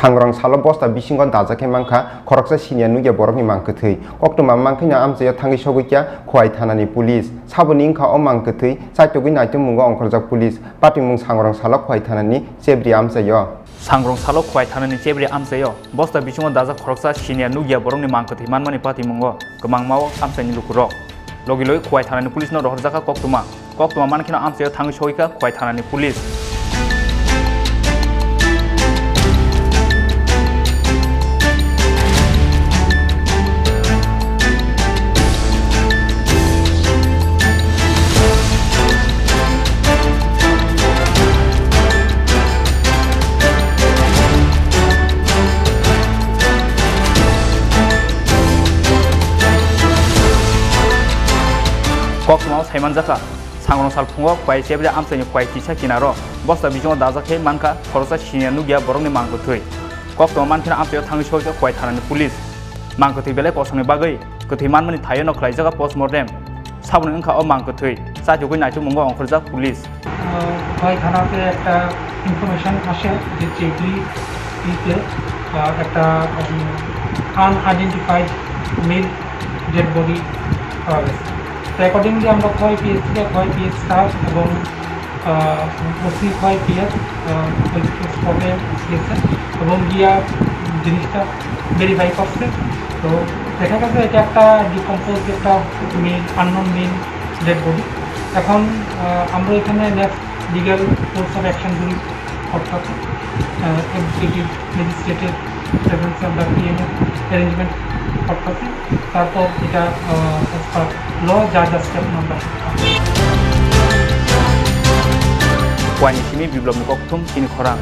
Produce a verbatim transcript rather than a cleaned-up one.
Sangrong salo bosta bisingo dajak khe mankha khoroksa siniya nukya borokni mang kwthwi. Koktwma mankhe no amchaio thangwi sogwi kha Khowai thanani police. Saboni wngkha o mang kwthwi, chaitugwi naitukmungo ongkhorjak police. Patimung Sangrong salo Khowai thanani chebri amchaio. Sangrong salo Khowai thanani chebri amchaio bosta bisingo dajak khoroksa siniya nukya borokni mang kwthwi manmani patimung o kwbangma o amchaini lukurok. Logi logi Khowai thanani police no rohorjakha koktwma. Koktwma mankheno amchaio thangwi sogwikha Khowai thanani police. Koktwmao saimanjakha, Sangrong sal phungo Khowai chebri amchaini Khowai kisa kinaro bosta bisingo dajak khe mankha khoroksa siniya nukya borokni mang kwthwi. Koktwma mankheno amchaio thangwi sogwikha Khowai thanani police. Mang kwthwi belai kosongni bagwi kwthwi manmani thaio no khlaijak post mortem. Saboni wngkha o mang kwthwi, chaitugwi naitukmungo ongkhorjak police. আহ, ভাই থানাতে একটা ইনফরমেশন আসে যে চেবড়িতে, আহ, একটা, উম, unidentified mail dead body পাওয়া গেছে। তো অ্যাকর্ডিংলি আমরা খোয়াই পিএস থেকে খোয়াই পিএস স্টাফ এবং, আহ, ওসি খোয়াই পিএস, আহ, ওই স্পটে গেছে এবং গিয়া জিনিসটা ভেরিফাই করছে। তো দেখা গেছে এটা একটা ডিকম্পোজ একটা male, unknown male dead body. এখন, আহ, আমরা এখানে next legal course of action ধরি, অর্থাৎ, আহ, এক্সিকিউটিভ ম্যাজিস্ট্রেটের প্রেজেন্সে আমরা পিএনএ অ্যারেঞ্জমেন্ট করতেছি। তারপর এটা, আহ, অ্যাজ পার ল যা যা স্টেপ নেওয়া দরকার। Khowai ni simi Biplop ni kokthum chini khorang.